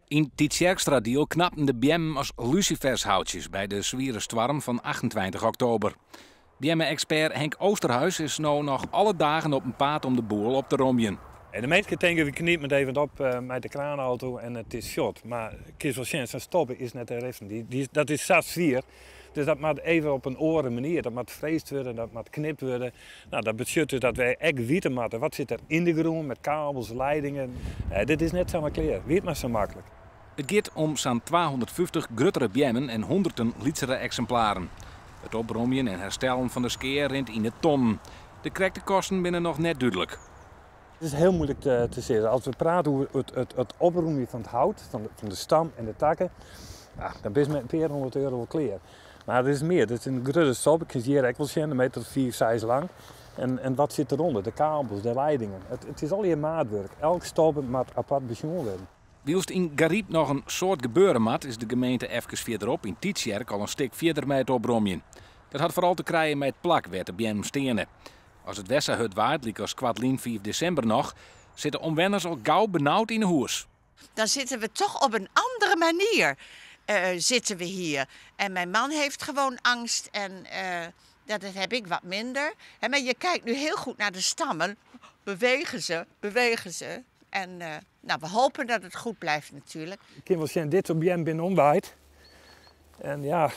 Yn Tytsjerksteradiel knapten de beammen as lusifershoutsjes by de swiere stoarm fan 28 oktober. Beamme-ekspert Henk Oosterhuis is no noch alle dagen op 'en paad om de boel op te romjen. De minsken tinke, we knipe it even op mei de kraanauto en it is fuort. Mar kinst wol sjen, sa'n stobbe is net te riften. Dat is sa swier. Dus dat moat even op in oare manier. Dat moat freesd wurde, dat moat knipt wurde. No, dat betsjut dus dat wy ek witte moatte wat sit der yn de grûn met kabels, leidingen. Dit is net samar klear. Wie it mar sa maklik. It giet om sa'n 250 gruttere beammen en hûnderten lytsere eksimplaren. It opromjen en herstellen fan de skea rint yn de tonnen. De krekte kosten binne noch net dúdlik. It is hiel muoilik te sizzen. As we prate oer it opromjen fan it hout, fan de stam en de takken, dan bist mei in pear hûndert euro wol klear. Mar it is mear. It is in grutte stobbe. Ik kin hjir ek wol sjen, in meter of 5, 6 lang. En wat sit derûnder? De kabels, de leidingen. It is allegear maatwurk. Elk stobbe moat apart besjoen wurde. Wylst yn Garyp noch in soad gebeure moat, is de gemeente efkes fierderop yn Tytsjerk al in stik fierder mei it opromjen. Dat hat foaral te krijen mei it plak wêr't de beammen steane. As it wer sa hurd waait, lykas koartlyn 5 desimber noch, sitte omwenners al gau benaud yn 'e hûs. Dan zitten we toch op een andere manier zitten we hier. En mijn man heeft gewoon angst en dat heb ik wat minder. Hè, maar je kijkt nu heel goed naar de stammen. Bewegen ze, bewegen ze. En nou, we hopen dat het goed blijft natuurlijk. Ik kin wol sjen, dit soart beammen binne omwaaid. En ja,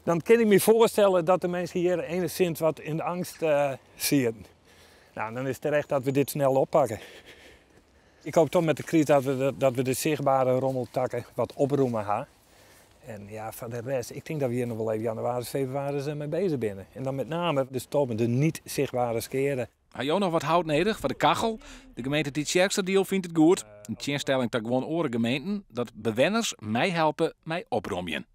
dan kin ik my foarstelle dat de minsken hjir enigszins wat yn de eangst sieten. Nou, dan is het terecht dat we dit snel oppakken. Ik hoop toch met de crisis dat we de zichtbare rommeltakken wat opromme ha. En ja, foar de rest, ik tink dat we hjir noch wol even januari, febrewaris mei beuzich binne. En dan met name de stobben, de niet zichtbare skea. Ha jo noch wat hout nedich foar de kachel? De gemeente Tytsjerksteradiel fynt it goed, yn tsjinstelling ta guon oare gemeenten, dat bewenners meihelpe mei opromjen.